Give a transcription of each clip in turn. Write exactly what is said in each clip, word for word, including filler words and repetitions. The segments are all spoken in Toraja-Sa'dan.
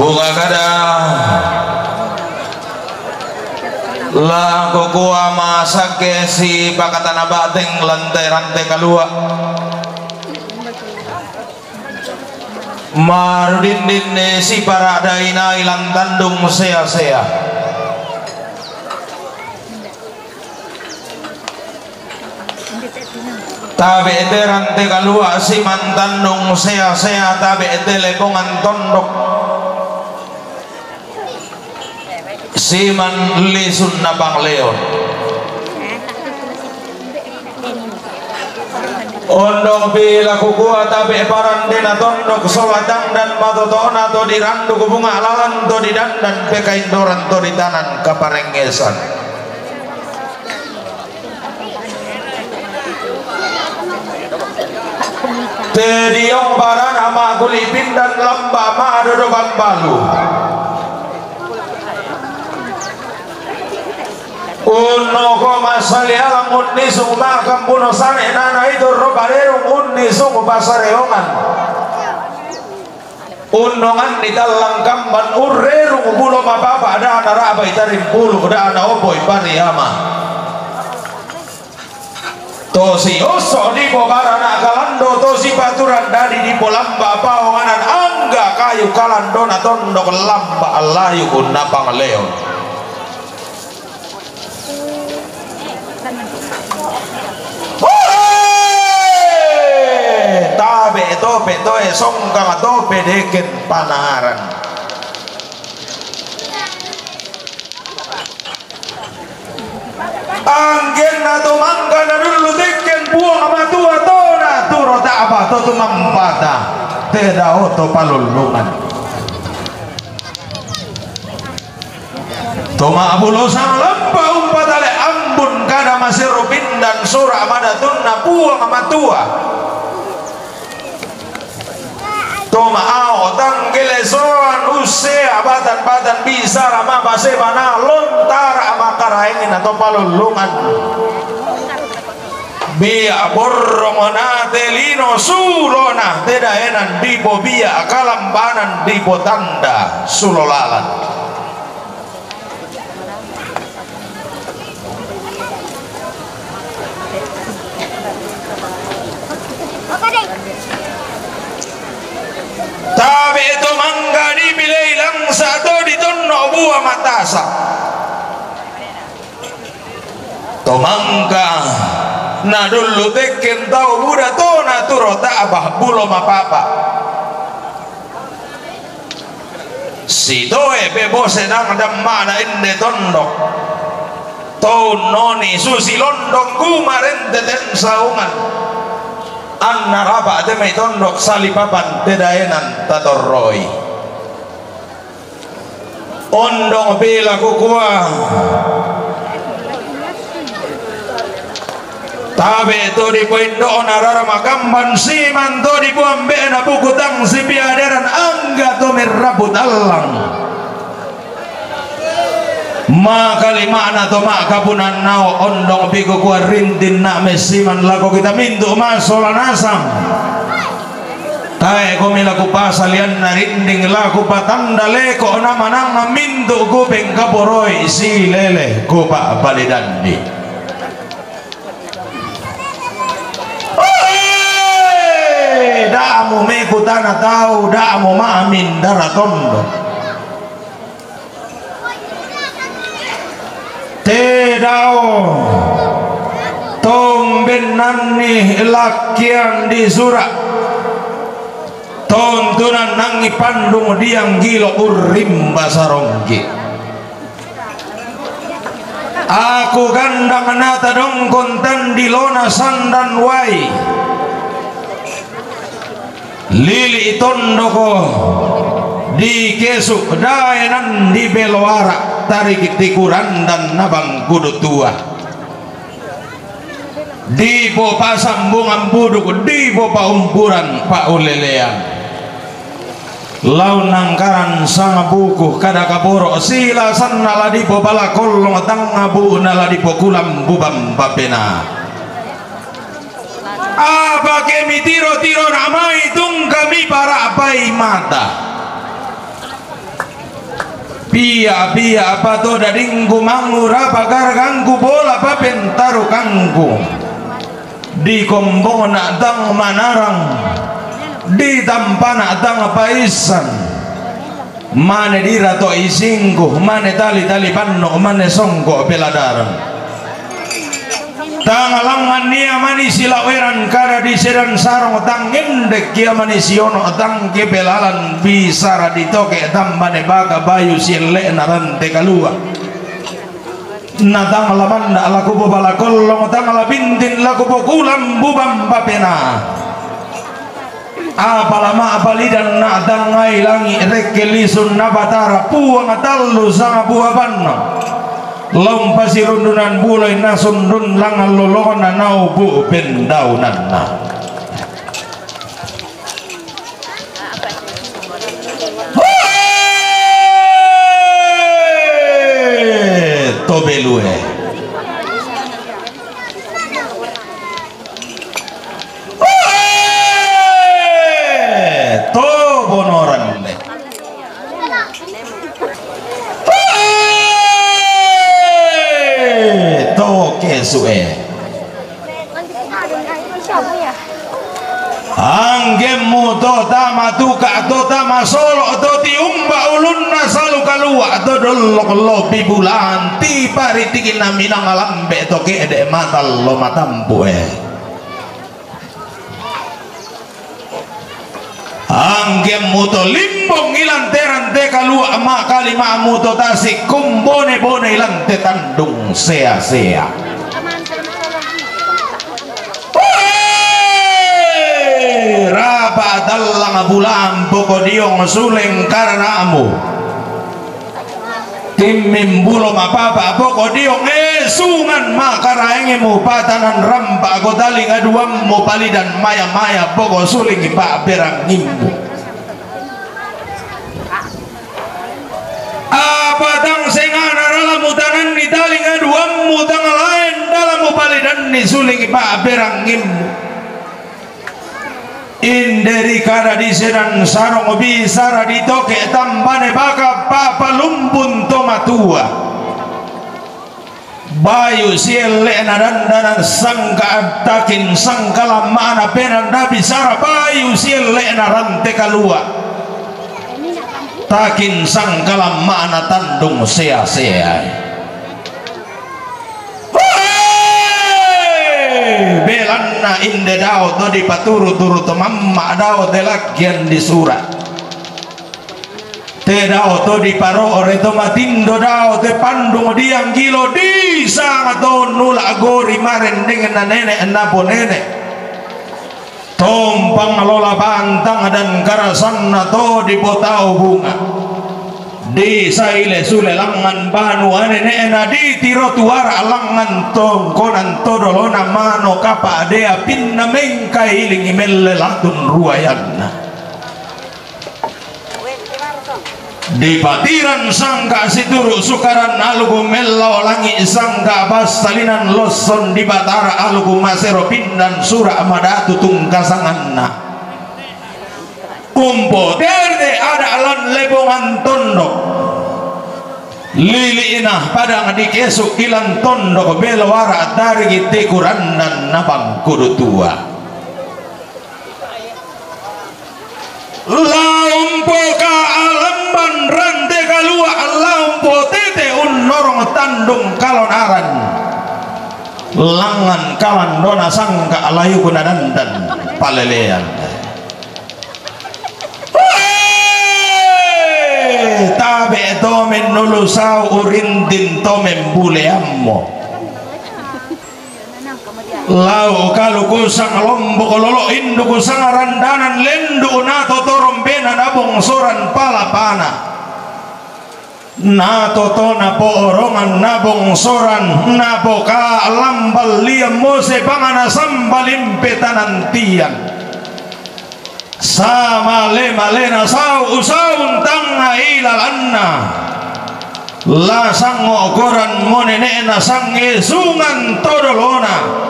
Bunga kada la kukua masake si pakatana bateng lantai-rantai kalua. Marudindin si paradaina ilan tandung sea-sea. Tabe' te rante kalua' si mantannung sea-sea, tabe' te lepongan tondok si manlisun napangleon. Ondong pila kukua tabe' parandena tondok sola tangdan matoto'na to diranduk bunga lalan to didandan pekaindoran to ditanan kaparengngesan. Te diong barana ma'kuli' pindan lamba' ma'dodo bambalu. Unnoko masali alang unnisung ma'kambuno sane nana itu ro palerung unnisung pasareongan. Unnonganni tallang kamban urrerung bulo mapapa' da nara'bai tarimpulu da naoboi pariama. To siosso' dipo barana kalando to sipaturan dadi dipo lamba' paonganan angga kayu kalandona tondok lamba' layuk napangleon. Tabe' tope toe songkang tope deken panaran. Anggenna to mangka nadullu tekken Puang Matua tona turo ta'ba to tumampata te dao to palullungan. To ma'bulo sangalampa umpatale ambun kada masero pindan sura' madatunna Puang Matua. To ma'ao tanggele soan ussea batan-batan bisara mapasebana lontara makaraengna to palullungan. Bia' borrongna te lino sulona te daenan dipo bia' kalambanan dipo tanda sulo lalan. Tabe' to mangka dipilei langsa to ditonno bua matasa. To mangka nadullu tekken tau buda tona turo ta'ba bulo mapapa'. Sitoe pe bose dang damma'na inde tondok. To unnoni susi londong gumarente ten saungan. Anna rapa' te mai tondok salipapan te daenan tatorroi. Ondong pila kukua. Tabe' to dipoindo'na rara makamban siman to dipoambe'na buku tang sipiaderan angga to merrabu tallang. Makalima'na to ma'kapunannao ondong pikukua rintinna messiman lako kita mintu' masola nasang. Tae' komi la kupasalianna rinding la kupatanda leko' namanang mintu' kupeng kaporoi silele kupa'palidandi. Oi! Da'mu mekutana tau, da'mu ma'mindara tondok. Te dao tombennanni lakkiang disura', tontunannangi pandung dianggilo urrimba saronggi. Aku gandang nata dongkon tandilona sandan wai. Lili' tondoko dikesu' daenan dibeloara' tariki' tikurandan nabangkudu tua. Dipo pasambungan buduk, dipo paumpuran paulelean. Laun nangkaran sangabuku kada kaporo' silasanna la dipo palakollong tangngabu'na la dipo kulambu bamba penaa. Apake mitiro-tirona mai tungka mipara'pai mata. Pia-pia apa to dadingku mangura pagargangku bola papentarukangku. Di kombongna tang manarang, di tampana tang paisan. Mane dira to isingku, mane tali-tali panno, mane songko peladarang. Tang langngan ia mani silaweran kada di sedan sarong tang ngendek ia mani siono tang kepelalan bisara ditoke tambane baka bayu sielle'na rante kalua. Na tang lamanda laku bo balakollong tang labintin laku bo kulambu bamba pena. Apala ma'palidanna tangngai langi' rekke lisunna Batara Puang tallu sanga buapanna. Laung pasirundunan buloi nasundun langngan lolona naubu' pendaunanna. Hoe! To belue. Hoe! To bonoran de. Hoe! To kesu'e. Anggemmu to tama tuka' to tama solo' to tiumba' ulunna salu kalua' to dollok lopi bulaan tiparitikna minang lambe' to ke'de' matallo matampu'e. Anggemmu to limbong ilante rante kalua' ma'kalima'mu to tasi' kumbone-bone ilante tandung sea-sea. Hoe! Rapa' tallang bulaan poko diong suleng karana'mu. Timming bulo mapapa poko diong esungan makaraengmu patanan rampa ko talinga duammu palidan maya-maya poko sulingi pa'berangngimmu. Apa tang sengana ralamu tananni talinga duammu tang laen dalamu palidanni sulingi pa'berangngimmu. Inderi kada disenan sarong bisara ditoke tambane baka pa'palumpun to matua. Bayu sielle'na dandanan sangka attakin sangka lamma'na penanda bisara bayu sielle'na rante kalua'. Takin sangka lamma'na tandung sea-seai. Hoe! Belanna inde dao to dipaturu-turu to mamma' dao te lakkian disura'. Te dao to diparo're to matindo dao te pandung dianggilo disanga to nula' gori marendeng na nene' napo nene'. Tompang lola bantang dan karasanna to dipotau bunga. Disaile sule langngan banua nene'na ditiro tuara langngan tongkonan to dolona mano kapa' deapinna mengkailingi melle latun ruayanna. Dipatiran sangka' situru' sukaran aluku mellao langi' sangka' passalinan losson di Batara aluku masero pindan sura' madatu tungkasanganna. Umpotete ada' lan lepongan tondok. Lili'na padang dikesu' ilan tondok belo ara' tarigi tikurandan napangkudu tua. Laumpo ka'alamban rante kalua', laumpo tete unnorong tandung kalonaran. Langngan kalandona sangka' layuku nadandan palelean. Wee! Tabe' to mennulu sau' urintin to membuleammo. Lau' kaluku sang lombok lolo' induku sang randanan lendu' natotorombena nabongsoran palapana. Natotona poorongan nabongsoran napoka lamballian mose pangana sambalimpe tanantian. Samale-malena sau' usaun tangnga ilalanna. La sangngo' koran mo nene'na sangngesungan todolona.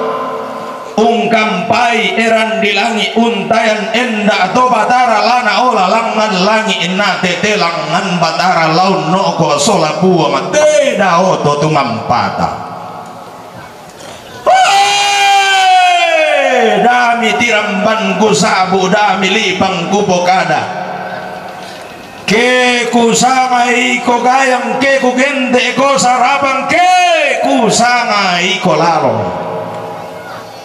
Ungkampai eran di langi' untayan enda' to Batara lana ola. langngan langi' na tete langngan Batara launno' ko sola Puang te dao to tumampata. Hei! Dami tiramban kusa'bu, dami lipang kupokada. Ke kusangai ko gayang, ke kugente' ko sarabang, ke kusangai ko lalong.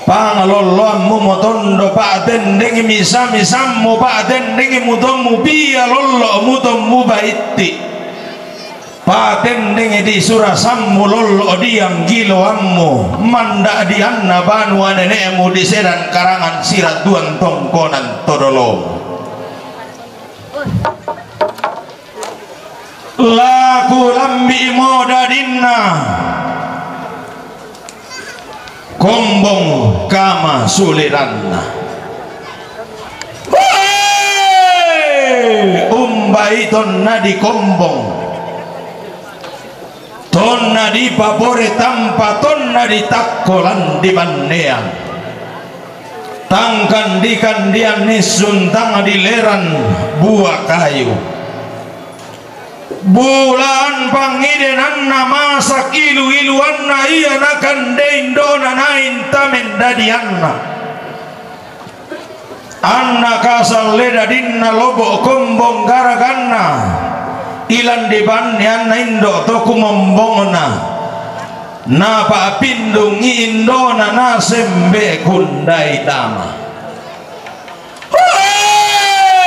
Pangalolloammu motondo, pa'tendengi misa-misammu, pa'tendengi mutommu pia, lollo' mutommu baitti'. Pa'tendengi di surasammu, lollo' diang giloammu, manda' dianna banua nene'mu di sedan karangan siratuan tongkonan todolomu. La kulambi'mo dadinna Kombong kamasuliranna. Hei! Umbai tonna dikombong, tonna dipapore tampa, tonna ditakko lan dibanneang. Tangkan dikandian nissun tang dileran bua kayu. Bulaan pangidenanna masak ilu-iluanna ia nakande indona nainta mendadianna. Anna kasalle dadinna lobo' kombong garaganna, ilan dibanne anna indo' to kumombongna. Napa'pindungi indona nasembe kundai tama. Hei!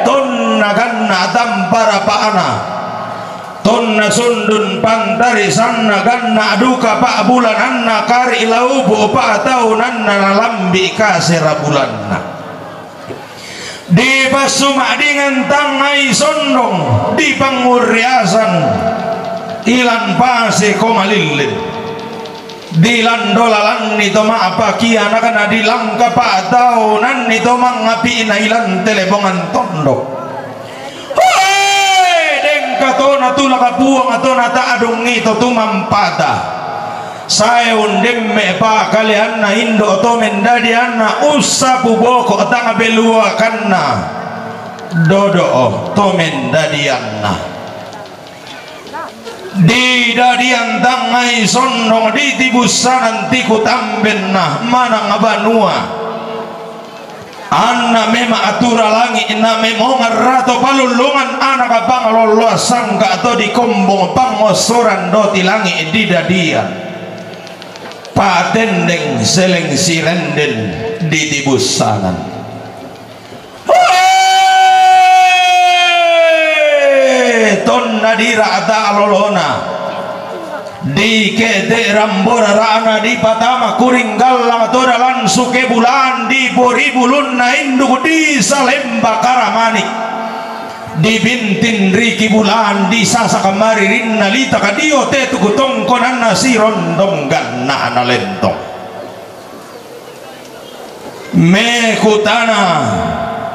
Tonna ganna' tampa rapa'na, tonna sundun pantarisanna, ganna' duka pa'bulananna, kari' laubu' pa'taunanna, nalambi' kasera bulanna. Dipassuma'dingan tangngai sondong, dipangngurriasan ilan pase ko malillin. Dilandolalanni to ma'pakianakna, dilangka pa'taunanni to mangngapi'na ilan telebongan tondok. Hei! Dengka tona tulaka Puang tona ta'dungi to tumampata. Sae undemme' pakaleanna indo' to mendadianna, ussapu boko' tang beluakanna dodo' to mendadianna. Didadian tangngai sondong, ditibussanan tikutambenna manang banua. Anna mema' atura langi' na memongan rato palullungan anaka pangalolloa sangka to dikombong pangngossoran doti langi' didadian. Patendeng seleng sirenden ditibussanan. Hei! Tonna dira'ta lolona, dikete' rambo rara'na, dipatama kuring gallang to dalan suke bulaan, dipori bulunna induk disalemba karamanik, dibintin riki bulaan, disasak maririnna litaka dio tetuku tongkonanna sirondong ganna'na lentong. Mekutana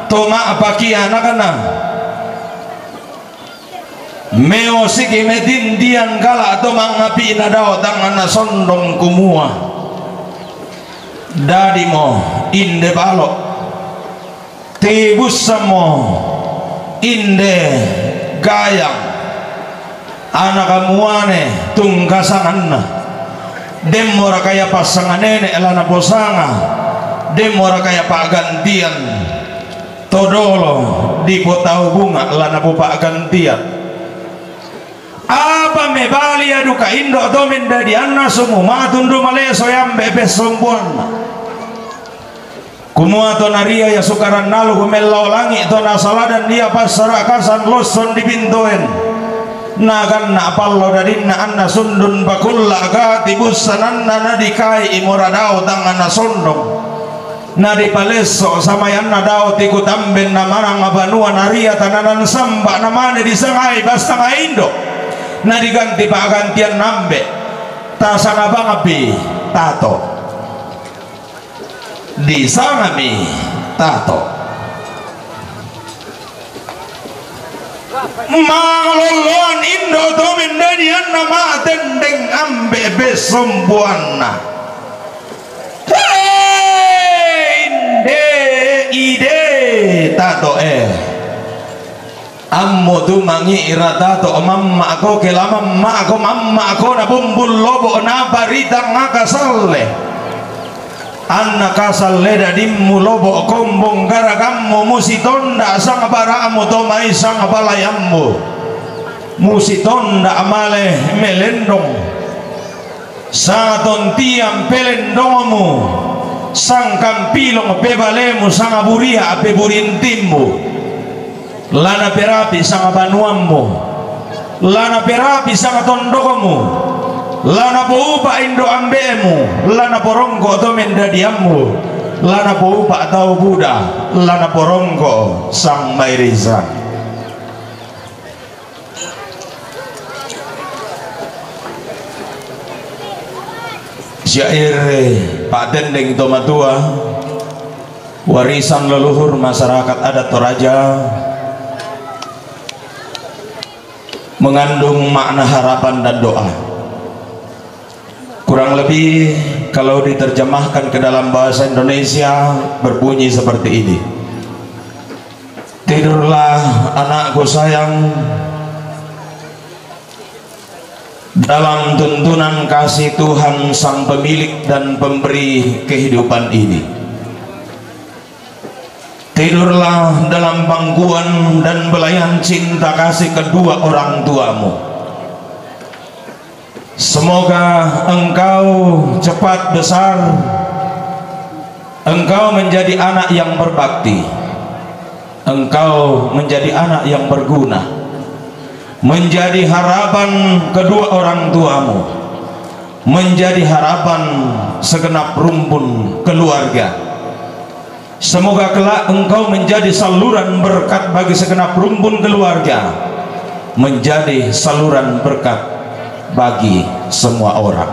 to ma'pakianakna, meosiki metindian gala' to mangngapi'na dao tangnganna sondong kumua, dadimo inde balo'. Tibussammo inde gayang, anaka muane tungkasanganna. Demmoraka ia passanga nene' la naposanga? Demmoraka ia pa'gantian to dolo dipotau bunga' la napopa'gantian? Apa mebali ia duka indo' to mendadianna sumu matundu maleso iambe' pessombuanna? Kumua to naria ia sukaran aluk mellao langi' to nasaladan ia passara'kasan losson dipintoen. Naganna' pallo dadinna anna sundun pakulla' gati bussananna nadikai'i mora dao tangnganna sondong. Nadipalesso samayanna dao tikutambenna manang banua naria tananan samba namane disangai bastang aindo. Nadiganti pa'gantian nambe'. Tasanga bangpi tato. Disangami tato. Malolloan indo' to mendadianna ma'tendeng ambe' bessombuanna. Hei, inde, ide, Tato e. Ammu tu mangi'ra Tato, mamma'ko ke la mamma'ko, mamma'ko na bumbul lobo' na paritang akasalle. Anna kasalle dadimmu lobo' kombong garagammu, musitonda' sang bara'mu to mai sang balayammu, musitonda' male melendong. Sangatontiang pelendongmu, sangkampilong pebalemu, sangaburia' peburintimmu. La naperapi sangabanuammu, la naperapi sangatondokmu, la napoupa' indo' ambe'mu, la naporongko' to mendadiammu, la napoupa' tau buda, la naporongko' sang mairisang. Syair pa'tendeng to matua, warisan leluhur masyarakat adat Toraja, mengandung makna harapan dan doa. Kurang lebih, kalau diterjemahkan ke dalam bahasa Indonesia, berbunyi seperti ini. Tidurlah, anakku sayang, dalam tuntunan kasih Tuhan, Sang Pemilik dan Pemberi kehidupan ini. Tidurlah dalam pangkuan dan belayan cinta kasih kedua orang tuamu. Semoga engkau cepat besar, engkau menjadi anak yang berbakti, engkau menjadi anak yang berguna, menjadi harapan kedua orang tuamu, menjadi harapan segenap rumpun keluarga. Semoga kelak engkau menjadi saluran berkat bagi segenap rumpun keluarga, menjadi saluran berkat bagi semua orang.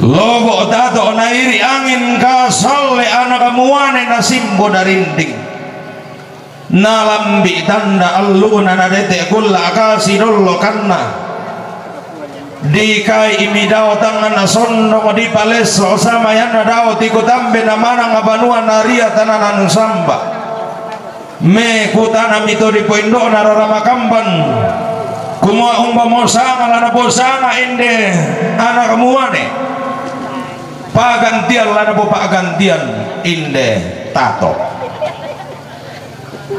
Lobo' Tato, nairi' angin kasalle anakmu ane, nasimbo narinding. Nalambi' tanda allu'na, nadete' kulla' kasi dollokanna. Dikai'mi dao tangnga sondong dipalesso, samayanna dao tikutambe namanang banua naria tananan samba. Mekutanami to dipoindo'na rarama kamban, kumua, umbamo sanga la naposanga inde anakmu ane? Pagantian la napopa'gantian inde Tato.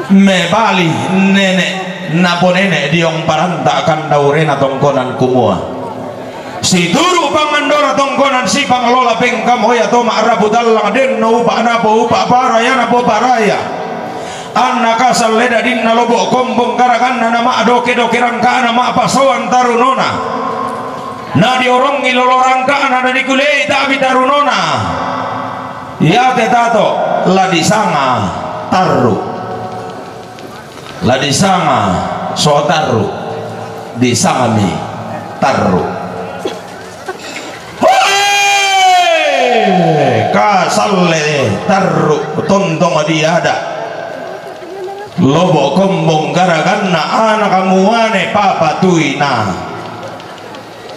Mebali nene' naponene' diong paranta' kandaurena tongkonan kumua, situru' pangandona tongkonan sipangalola pengkamoya to ma'rapu tallang, denno upa' napoupa' paraya napoparaya. Anna kasalle dadinna lobo' kombong garaganna nama'doke-doke rangka'na ma'pasoang tarunona. Nadiorongi lolo rangka'na, nadikulei ta'bi tarunona. Iate Tato la disanga Tarru'. La disanga so Tarru', disangami Tarru'. Hoe! Kasalle Tarru' tontong diada'. Lobo' kombong garaganna anakmu ane papatuina.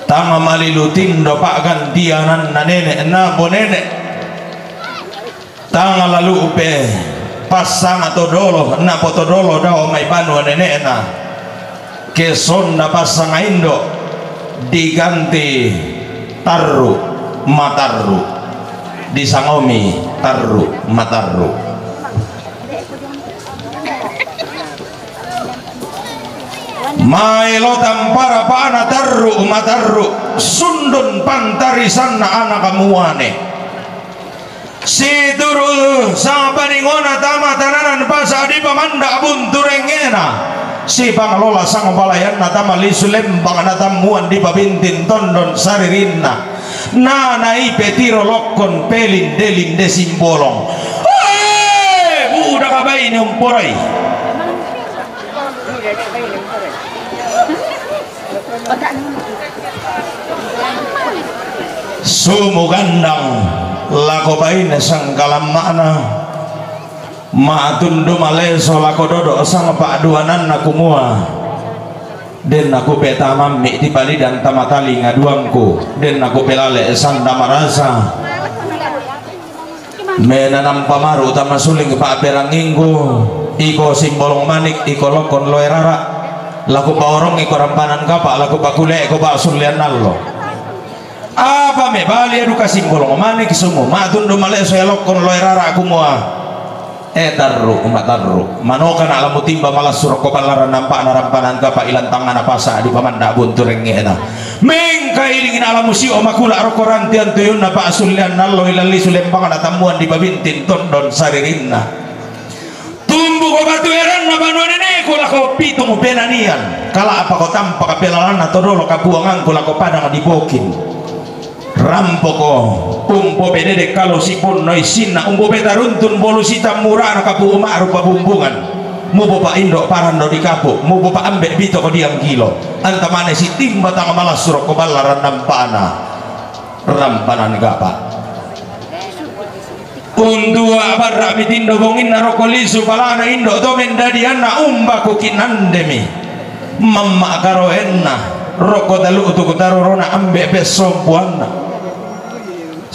Tang malilu tindo pa'gantiananna nene' naponene'. Tang lalu'pe passanga todolo napotodolo dao mai banua nene'na. Ke sonda passanga indo' diganti Tarru' Matarru'. Disangomi Tarru' Matarru'. Maelo tamparapana Tarru' Matarru', sundun pantarisanna anakmu ane. Situru' sapaningona tama tananan pasa' dipamanda' bunturengngena. Sipangalola sangbalayanna tama lisu lembang natammuan dipabintin tondon saririnna. Nanaipe tiro lokkon pelinde-linde simbolong. Hoe! Budaka baine umporai. Sumu gandang lako baine sangkalamma'na, ma'tundu maleso lako dodo sangpa'duananna kumua, den nakupetamammi tipalidang tama talinga duangku, den nakupelale sanda marasa. Mena nampa maru' tama suling pa'perangingku, iko Simbolong Manik, iko Lokkon Loe Rara', la kupaorong iko rampanan kapa', la kupakule'ko pa'sullian allo. Apa mebali aduka Simbolong Manik, sumu ma'tundu male'so e Lokkon Loe Rara' kumua, e tarru', matarru', manokana' la mutimba malassu rokko pallaran nampa'na rampanan kapa' ilantangana pasa' dipamanda' buntu rengnge'na. Mengkailingi na la musio makula' rokko rantian tuyunna pa'sullian allo ilallisu lembangna tammuan dipabinting tondon saririnna. Tumbuko batu eranna banua nene'ku lako pitung penanian, kala'pako tampaka pelalanna todolo kapuangangku lako padang dipokin. Rampoko, umpo pedede kalo siponno issinna, umpo petaruntun bolu sitammurana kapu' ma'rupa bumbungan. Mupo pa'indo' parando dikapu', mupo pa'ambe' bitoko dianggilo. Antamane sitimba tang malassu rokko ballaran nampa'na rampanan kapa'. Untua' barra'mi tindo bonginna rokko lisu palana indo' to mendadianna umbaku kinandemi. Mamma' karoenna rokko talu'tuku tarorona ambe' pessompoanna.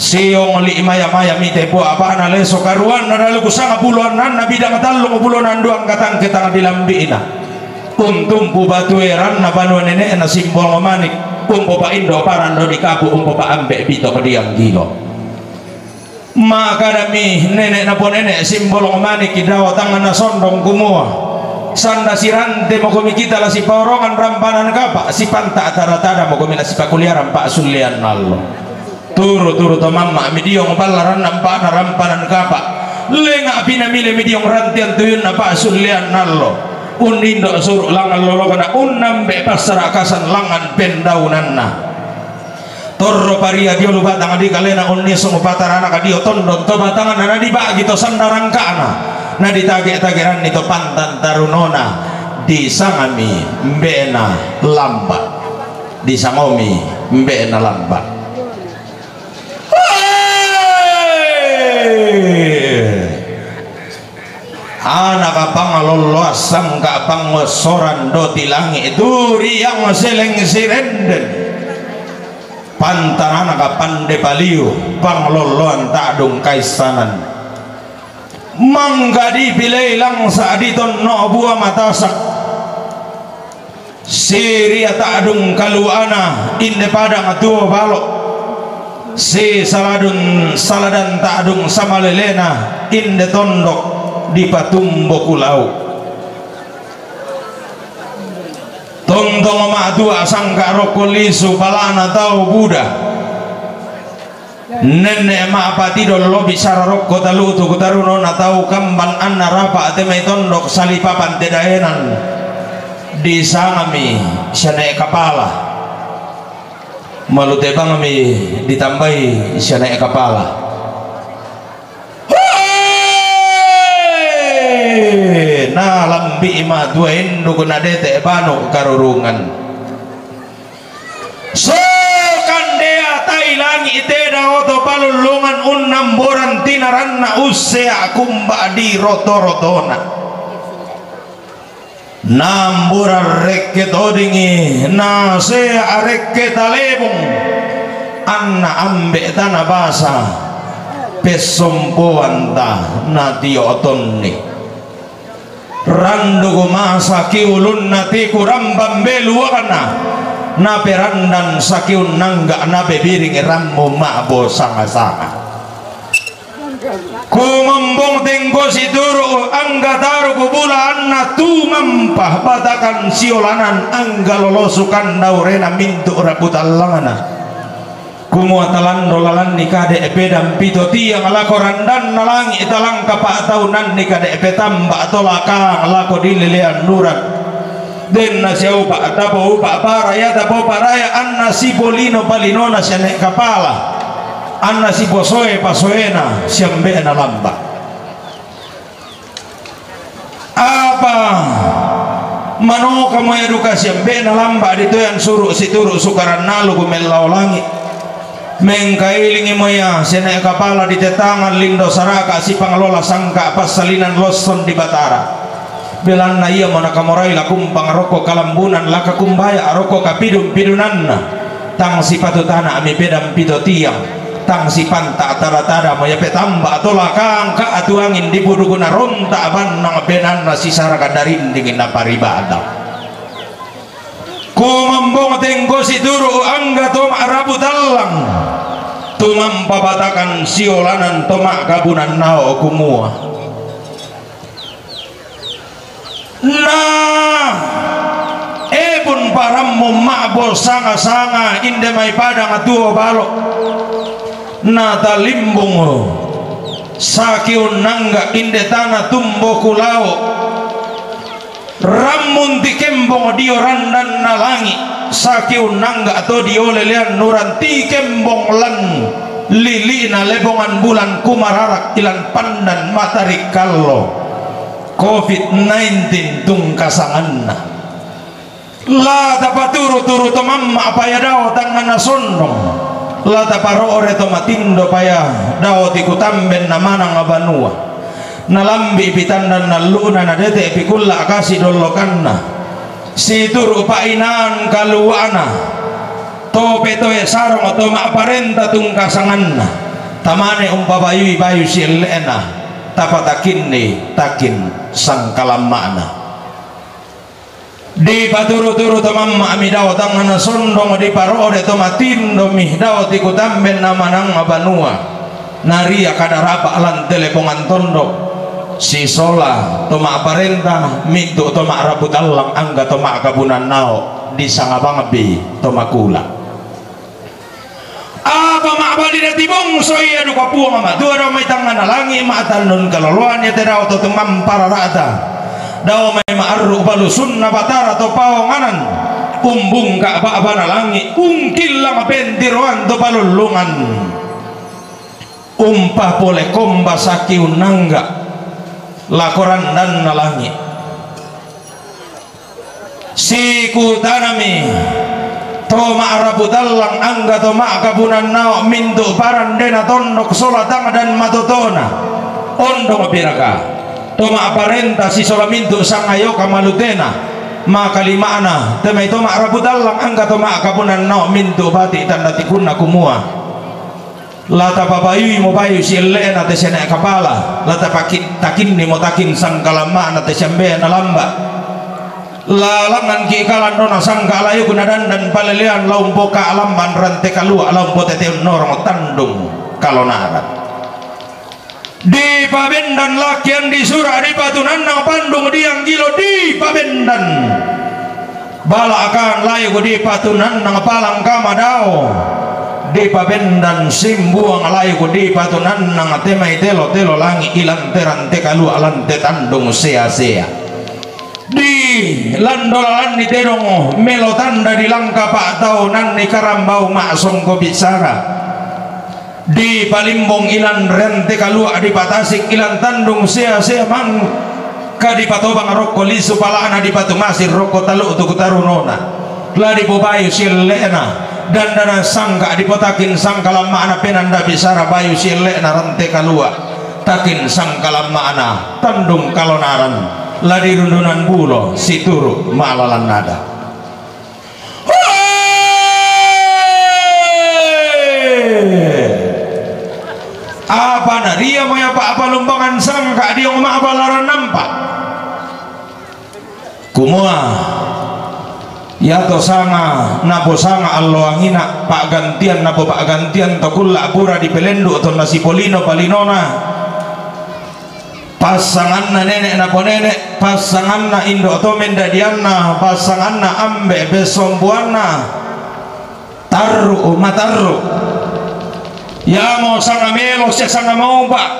Siong li' maya-maya mite po apa'na leso karuanna daluku sangapulu annanna bidang tallung pulo nandua angkatangke tang dilambi'na. Untumpu batu eranna banua nene'na Simbolong Manik, umpo pa'indo' parando dikapu', umpo pa'ambe' bitoko dianggilo. Ma'kadami nene' naponene' Simbolong Manik dao tangnga sondong kumua, sanda sirante mokomi kita la sipaorongan rampanan kapa', sipanta' tara-tara mokomi la sipakuliaran pa'sullian allo. Turu-turu to mamma' midiong ballaran nampa'na rampanan kapa', lenga' pinamile midiong rantian tuyunna pa'sullian allo. Unnindo' suru' langngan lolokona, unnambe' passara' kasan langngan pendaunanna. Torro paria dio lu batang di kalena unnisung patarana ka dio tondon to batanganna, na dibagi to sandarangka'na, na ditage-tageranni to pantan tarunona, disangami mbe'na lamba', disangomi mbe'na lamba'. Anaka panglolloang sangka' pangossoran doti langi' turiang seleng sirenden. Pantananaka pande paliu panglolloang ta'dung kaissanan. Mangga dipilei langsa' ditonno' bua matasak. Siria ta'dung kaluana inde padang tuo balo'. Sisaladun saladan ta'dung samalelena inde tondok dipatumbo kulau. Tontong ma'tua sangka' rokko lisu palana tau buda. Nenne' ma'patido lobi sara rokko talutu kutarunona tau kamban anna rapa' te mai tondok salipapan te daenan. Disangami siane' kapala. Malu te bangmi ditambai siane' kapala. Hei! Nalambi' ma'tua induk nadete' banu karurungan. So kandea tai langi' te dao to palullungan unnamborang tinaranna ussea kumba di roto-rotona. Namborang rekke todingi nasea rekke talebung anna ambe' tana basa pessompoanta natio tonni. Randuku masa kiulunna tiku rambang beluana, naperandan sakiunnangga napebiringi rammu ma'bo sanga-sanga. Kumombong tenggo situru' angga taruku bulaanna tumampa batakan siolanan angga lolosukan daurena mintu' raputallangna. Kumua talanro lalanni kade' pedampito tiang lako randanna langi' talangka pa'taunanni kade' petamba tolakang lako dilelean nurak. Denna siaupa' tapoupa' paraya tapoparaya anna sipolino palinona siane' kapala, anna siposoe pasoena siambe'na lamba'. Apa manokamo ia duka siambe'na lamba' ditoyang suru' situru' sukaran nalu kumellao langi'. Mengkailingimo ia siane' kapala ditetangan lindo saraka' sipanglola sangka' passalinan losson di Batara. Belanna iamo nakamorai lakumpang rokko kalambunan lakakumbaya' rokko kapidun-pidunanna. Tang sipatu tana'mi pedang pito tiang, Tang sipanta' tada-tada mo iya petamba' tolakang ka'atuangin di budukna ronta' bannang benanna sisaraka darindingin naparibada. Kumambong tengko situru' angga to ma'rabu tallang, tumampa batakan siolanan to ma'kabunan nao' kumua. Na epun parammu ma'bo sanga-sanga inde mai padang tuo balo'. Na talimbung sakiunnangga inde tana tumbo kulao. Rammun tikembong dio randanna langi', sakiunnangga to dio lelean nuran tikembong lan lili'na lebongan bulan kumararak ilan pandan matarikallo. Covid nineteen tungkasanganna. La tapaturu-turu to mamma' paya dao tangngana sondong. La taparo're to matindo paya dao tikutambenna manang banua. Nalambi'pi tandanna allu'na nadete'pi kulla' kasi dollokanna. Situru' pa'inaan kalua'na. To petoe sarong to ma'parenta tungkasanganna. Tamane umpabayui bayu sielle'na. Tapatakinni takin sangkalamma'na. Dipaturu-turu to mamma'mi dao tangngana sondong, diparo're to matindomi dao tikutambenna manang banua. Naria kadarapa' lan te lebongan tondo', sisola to ma'parenta, mintu' to ma'rabu tallang angga to ma'kabunan nao', disanga bangbi to makula'. Apa ma'bali dati bongso ia duka Puang Matua dao mai tangngana langi' ma'tannun kaloloan ia te dao to tumamparara'ta. Dao mai ma'arru' balusunna Batara to paonganan. Umbungka' ba'bana langi', ungkillang pentiroan to palullungan. Umpapole komba sakiunnangga lako randanna langi'. Sikutanami to ma'rabu tallang angga to ma'kabunan nao' mintu' parandena tondok sola tangdan matotona. Ondong piraka to ma'parenta sisola mintu' sangayoka malutena. Makalima'na te mai to ma'rabu tallang angga to ma'kabunan nao' mintu' bati' tanda tikunna kumua. La tapabayuimo bayu sielle'na te sia nae' kapala, la tapaki-, takinnimo takin sangkalamma'na te sia mbe'na lamba'. La langnganki' kalandona sangka' layukna dandan palelean, la umpoka' lamban rante kalua', la umpoteteun norong tandung kalonaran. Dipabendan lakian disura' dipatunannang pandung dianggilo dipabendan. Bala'akan layuk dipatunannang palangkama dao, dipabendan simbuang layuk dipatunannang te mai telo-telo langi' ilan te rante kalua' lan te tandung sea-sea. Di lando lalanni tedong melo tanda di langka pa'taunanni karambau ma'songko bisara. Dipalimbong ilan rante kalua', dipatasik ilan tandung sea-sea mangka dipatobang rokko lisu pala'na, dipatumasir rokko talu'tu kutarunona. La dipobayu sielle'na dandanan sangka', dipotakin sangkalamma'na penanda bisara bayu sielle'na rante kalua', takin sangkalamma'na tandung kalonaran, la dirundunan bulo situru' ma'lalan nada. Hoe! Apa naria moya pa'palumbangan sangka' diong ma'balaran nampa'. Kumua, iato sanga naposanga alloangina, pa'gantian napopa'gantian to kulla' pura dipelendu' tonna sipolino-palinona. Passanganna nene' naponene', passanganna indo' to mendadianna, passanganna ambe' pessombuanna, tarru' matarru'. Iamo sanga melo sia sanga maupa',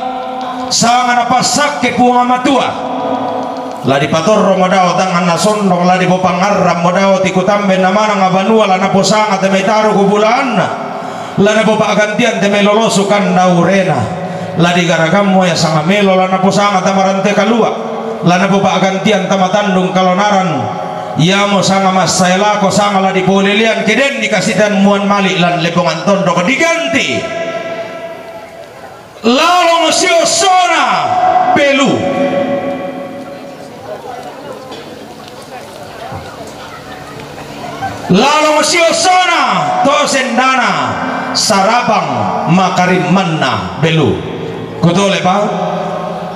sanga napassakke Puang Matua. La dipatorromo dao tangnganna sondong, la dipopangngarrammo dao tikutambenna manang banua, la naposanga te mai taru' kubulaanna. La napopa'gantian te mai lolosu kandaurena. La digaragammo ia sanga melo la naposanga tama rante kalua'. La napopa'gantian tama tandung kalonaran. Iamo sanga massae lako sanga la dipolelean ke den dikasitan muan mali' lan lepongan tondok diganti. Lalong siossona pelu. Lalong siossona to sendana. Sarabang makarimmanna belu. Kutole pa?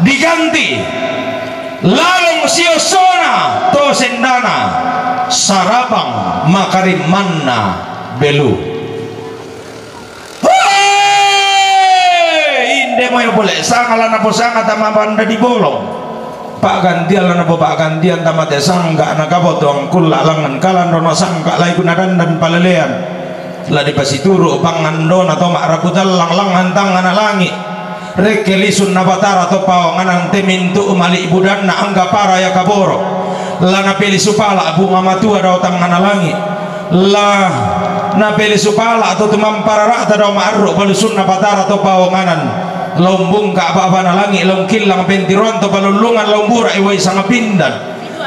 Diganti. Lalong siosona to sendana. Sarabang makarimmanna belu. Hei! Inde moe pole sanga la naposanga tama banda di bolong. Pa'gantian la napopa'gantian tamate sangga' nakabotoang kulla' langngan kalandona sangga' laiku nadandan palelean. La dipasituru' pangandona to ma'rapu tallang langngan tangngana langi'. Rekke lisunna Batara to paonganan te mintu' mali' budanna angga para ya kaboro'. La napelisu pala' bunga matua dao tangngana langi'. La napelisu pala' to tumamparara'ta dao ma'arru' palusunna Batara to paonganan. Laung bungka' ba'bana langi', laung killang pentiroan to palullungan, laung bura'i wai sangapindan,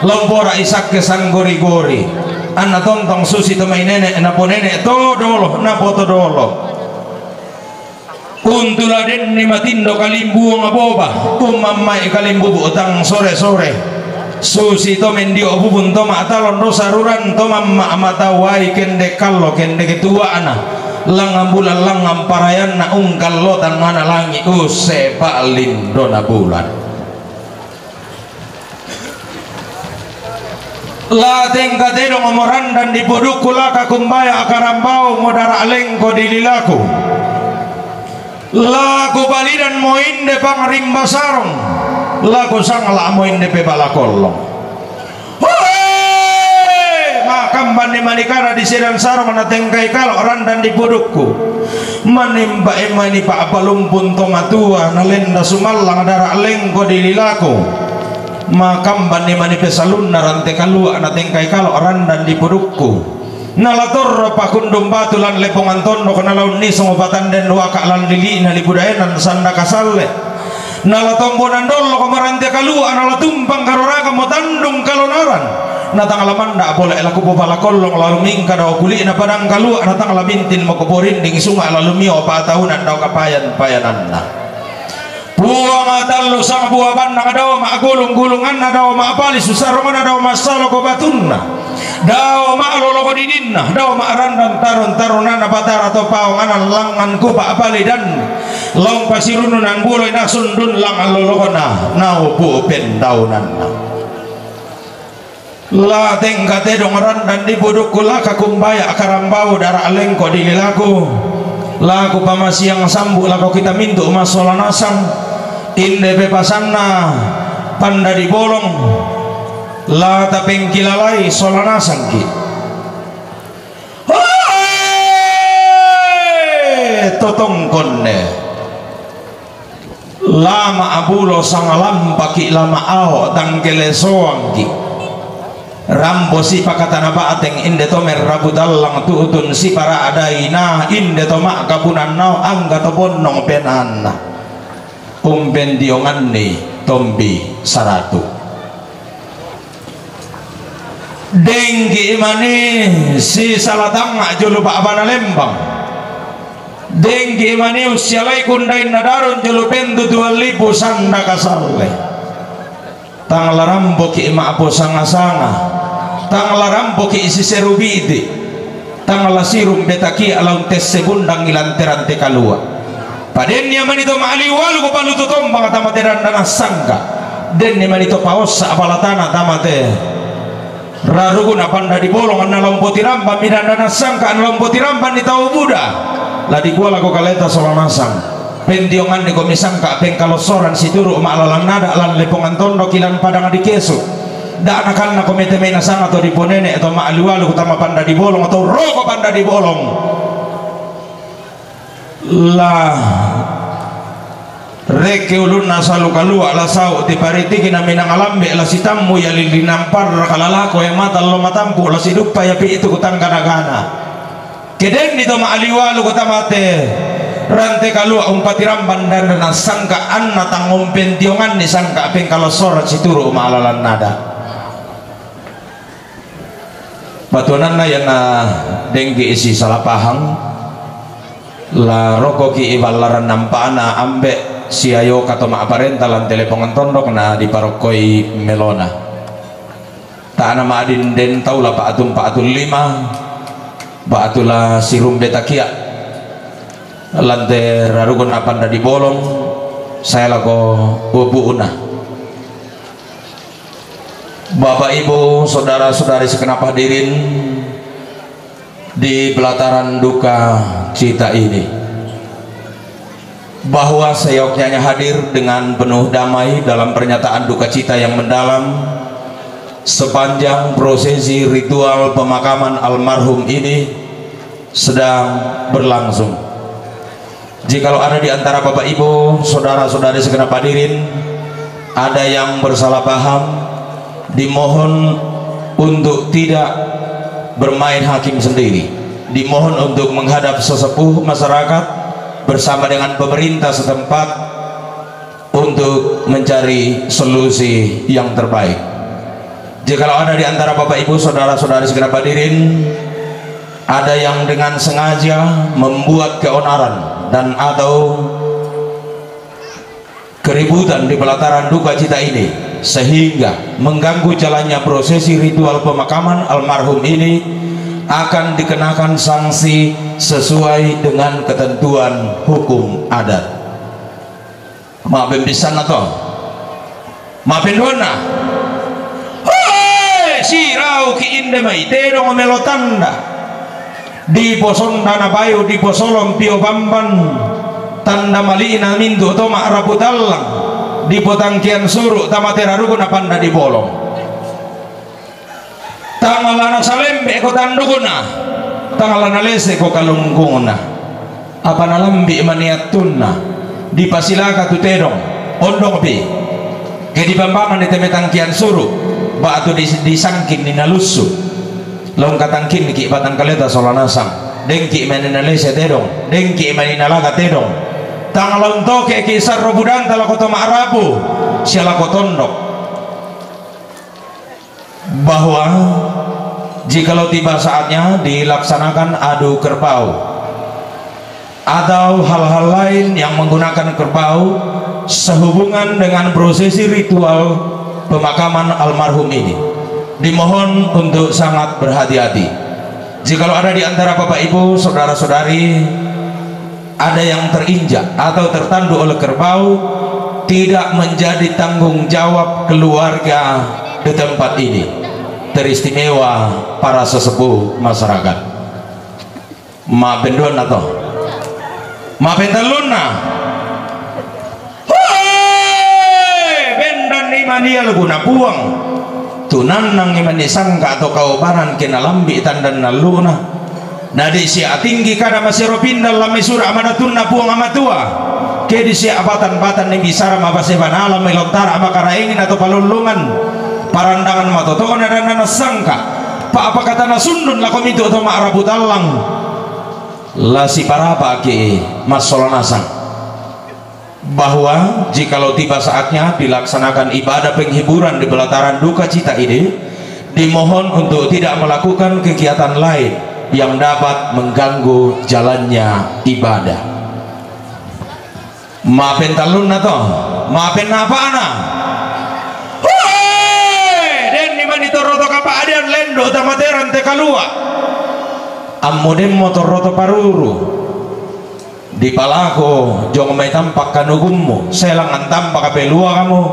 laung bora'i sakke sanggori-gori. Anna tontong susi to mai nene' naponene' to dolo, napoto dolo. Untu' la denni matindo kalimbuang boba, ummamma'i kalimbubu tang sore-sore. Susi to mendio bubun to ma'talon do saruran to mamma' mata wai kende kallo kende ketua'na. Langngan bulan langngan parayanna ungkallo tangngana langi' usse pa'lindona bulan. La tengka tedong mo randan di pudukku, la kakumbaya karambau mo dara' lengko di lilaku. La kupalidan mo inde pangrimba sarong, la kusangla' mo inde pebala kollong. Hoe! Makambanni mani kada di sedan sarong na tengkai kalo' randan di pudukku. Manimba'i mani pa'palumpun to matua na lenda sumallang dara' lengko di lilaku. Makambanni mani pesalunna rante kalua' na tengkai kalo' randan di pudukku. Na la torro pakundung batu lan lepongan tondok, na la unnisung patanden waka' lan lili'na libu daenan sanda kasalle. Na la tombonan dolloko marante kalua', na la tumpang karoraka mo tandung kalonaran. Na tang la manda' pole' la kupobala kollong, la lumingka dao kuli'na padang kalua', na tang la bintin mo kuporinding sunga' la lumio pa'taunan dao kapayan-payananna. Puang, tallu sangbua bannang dao ma'gulung-gulunganna, dao ma'palisu sarongna, dao massaloko batunna, dao ma'loloko didinna, dao ma'randan tarun-tarunanna Batara to paonganan langngan kupa'palidan, laung pasirununan buloi nasundun langngan lolokona, naupu' pendaunanna. La tengka tedong randan di pudukku, la kakumbaya karambau dara' lengko di lilaku. La kupamasiang sambu' lako kita mintu' massola nasang, inde pepasanna panda di bolong, la tapengkilalai sola nasangki'. Hoe! Totongkonne. Lama' bulo sangalampaki', lama' ao' tangkelesoangki'. Rampo sipakatana ba'teng inde to merrabu tallang tu'tun sipara'daina, inde to ma'kapunannao angga to bonnong penaanna. Umpentionganni tombi saratu'. Dengki' mani sisala tangnga' jolo ba'bana lembang. Dengki' mani ussialai kundainna daron jolo pentutuan lipu sanda kasalle. Tang la rampoki' ma'posanga-sanga, tang la rampoki' siseru biti', tang la sirumbe takia' la untesse bundangi lan te rante kalua'. Padennia mani to ma'liu-alu kupalutu tombang tama te dandanan sangka'. Denni mani to paossa' balatana tama te raruguna panda di bolong, anna la umpotirambanmi dandanan sangka', anna la umpotirambanni tau buda. La dikua lako kaleta sola nasang, pentionganni komi sangka' pengkalossoran situru' ma'lalan nada' lan lepongan tondoki lan padang di kesu'. Da' nakannako mete mai nasanga to diponene' to ma'liu-alu kutama panda di bolong, to roko panda di bolong. La rekke ulunna salu kalua', la sau' tiparitiki naminang alambe', la sitammu ia lillinang parraka, la lako ia mata allo matampu', la siduppa ia pitu kutang gana-gana. Kedenni to ma'liu-alu kutama te rante kalua' umpatiramban dandanan sangka', anna tang umpentionganni sangka' pengkalossoran situru' ma'lalan nada'. Patuananna ianna dengki' sisala pahang, la rokoki' ballaran nampa'na ambe' siayoka to ma'parenta lan te lepongan tondok na diparokkoi melona. Ta'na ma'din den tau la pa'tun-pa'tun lima, ba'tu la sirumbe takia'. Lante rarukun apanda di bolong, saya lako ubuuna. Bapak, Ibu, saudara-saudari segenap hadirin di pelataran duka cita ini, bahwa seyogyanya hadir dengan penuh damai dalam pernyataan duka cita yang mendalam sepanjang prosesi ritual pemakaman almarhum ini sedang berlangsung. Jikalau ada di antara Bapak, Ibu, saudara-saudari segenap hadirin, ada yang bersalah paham, dimohon untuk tidak bermain hakim sendiri. Dimohon untuk menghadap sesepuh masyarakat bersama dengan pemerintah setempat untuk mencari solusi yang terbaik. Jikalau ada di antara Bapak, Ibu, saudara-saudari segenap hadirin, ada yang dengan sengaja membuat keonaran dan atau keributan di pelataran duka cita ini, sehingga mengganggu jalannya prosesi ritual pemakaman almarhum ini, akan dikenakan sanksi sesuai dengan ketentuan hukum adat. Mabembisan atau mapendona. Hoi, sirau ki inde mai tedong melo tanda. Diposonda na bayu, diposolong pio bamban, tanda mali'na mintu' to ma'rapu tallang, dipotangkian suru' tama teraruku napanda di bolong. Tang la nasalembe'ko tandukna, tang la nalese'ko kalungkungna. Apa nalambi' mani attunna, dipasilaka tu tedong, ondongpi. Ke dipambamanni te mai tangkian suru', ba'tu dis-, disangkinni nalussu. Laung katangkinniki' batang kaleta sola nasang, dengki' mani nalese tedong, dengki' mani nalaga tedong. Tang la untoke'ki' sarro budanta lako to ma'rapu, sia lako tondok. Bahwa jikalau tiba saatnya dilaksanakan adu kerbau atau hal-hal lain yang menggunakan kerbau sehubungan dengan prosesi ritual pemakaman almarhum ini, dimohon untuk sangat berhati-hati. Jikalau ada di antara Bapak, Ibu, saudara-saudari ada yang terinjak atau tertanduk oleh kerbau, tidak menjadi tanggung jawab keluarga di tempat ini, teristimewa para sesepuh masyarakat. Ma'penduanna to. Ma'pentallunna. Hoi! Bendanni mani alukna Puang. Tunannangi mani sangka' to kaubanan ke nalambi' tandanna allu'na. Nadi' sia tinggi kada masero pindan la mai sura' madatunna Puang Matua. Ke di sia batan-batanni bisara mabase banala mai lontara makaraengi na to palullungan. Parandangan matoto'na danna nassangka'. Pa'pakatana sundun lako mintu' to ma'rapu tallang. La siparapa'ki' massola nasang. Bahwa jikalau tiba saatnya dilaksanakan ibadah penghiburan di pelataran duka cita ini, dimohon untuk tidak melakukan kegiatan lain yang dapat mengganggu jalannya ibadah. Ma'pentallunna to, ma'pennapa'na. Hoi! Denni mani torro to kapa'dian lendo' tama terante kalua'. Ammu demmo torro to paruru. Dipalako jong mai tampak kanugummu, selang antamba kapeluangammu,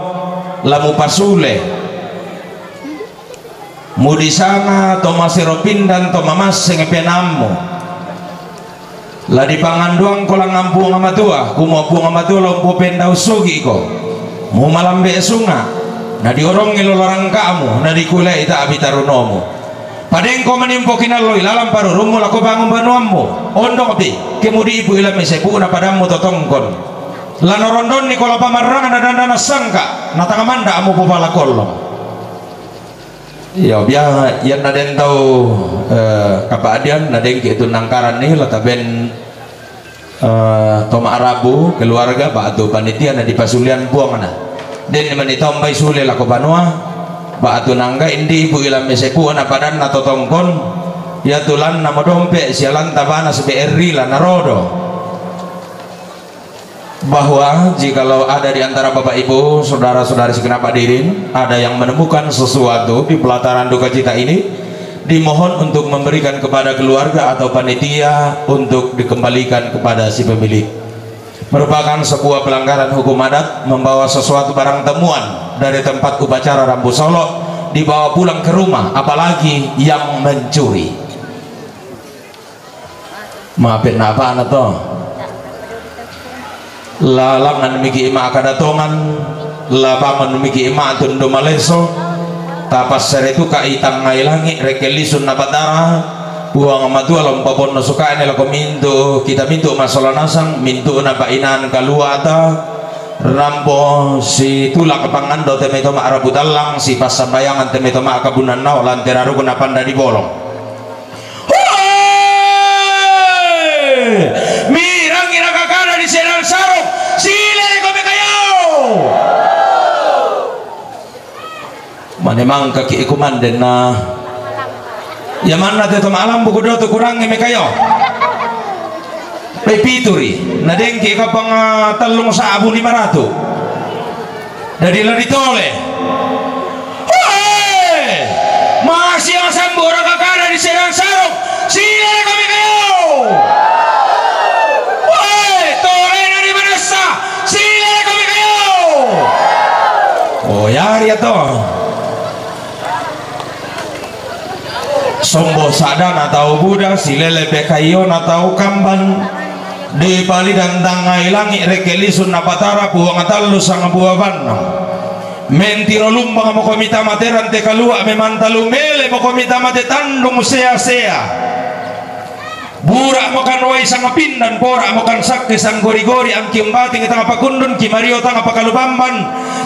la mupasule. Mudisanga to masero pindan to mamasseng penaammu. La dipanganduangko langngan Puang Matua, kumua Puang Matua la umpopendau sugi'ko. Mumalambe sunga', na diorongi lolo rangka'mu, na dikulei ta'bi tarunomu. Padengko mani umpokinalloi lalan parurummu lako bangun banuammu, ondongpi, ke mudi'bu'i lan mai sepu'na padammu to tongkon. La norondonniko la pamarrangna danna nassangka', na tang manda'mu popalakollong. Iyo, bia ianna den tau, eh, kapa'dian, na dengki' tu nangkaranni, la taben eh, to ma'rapu keluarga ba'tu panitia na dipasulian Puangna. Denni mani tau umbai sule lako banua, ba'tu nangga indi ibu ilan mai sepu'na padanna to tongkon, iatu lanna modompe' sia lanta bana si B R I la narodo. Bahwa jikalau ada di antara Bapak Ibu, saudara-saudari segenap hadirin, ada yang menemukan sesuatu di pelataran duka cita ini, Dimohon untuk memberikan kepada keluarga atau panitia untuk dikembalikan kepada si pemilik. Merupakan sebuah pelanggaran hukum adat membawa sesuatu barang temuan dari tempat upacara Rambu Solok dibawa pulang ke rumah, apalagi yang mencuri. Maafin apa anak to? Lalangan miki ima kadatongan, labangan miki ima tundu maleso, tapas seretu ka itangai langi rekelisun na batara, Puang Matua lompa bonno sukaene lako mintu kita mintu masola nasang, mintu na painan kaluata, rampo si tulak pangando teme to ma'rapu tallang, si passambayangan teme to ma'kabunan nao lantera rukuna panda di bolong. Hoe! Mirangi rakakana di sedang sarung, sileko mekayo. Mane mangkaki iku mandenna. Ya manna te to ma'lambu kudoto kurangi mekayo. Pe pituri, na dengki kapang tellung sabu lima ratu. Dadi la ditole. Hoe! Masiang sambu rakakana di sedang sarung, sileko mekayo. Hoe! Tolena di manessa, sileko mekayo. Oh, yari ato. Sombo sadana tau buda, silele pekayona tau kamban. Dipalidang tangngai langi rekelisun na patara Puang tallu sangbua banna. Mentiro lumbang moko mita mate rante kalua memang talu mele moko mita mate tandung sea-sea. Bura mokan wai sangpindan, pora mokan sakke sanggori-gori, angki mbating tang pakundun, ki mario tang pakalubamban,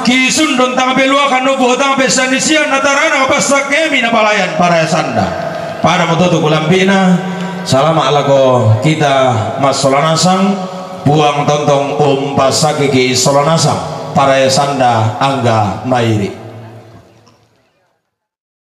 ki sundun tang peluakan, nubu tang pesanisian, na tarana passakkemi na palayan parayasanda. Pada mototu kulambina, salama lako kita massola nasang, Puang tontong umpassakeki sola nasang, parayasanda angga mairi.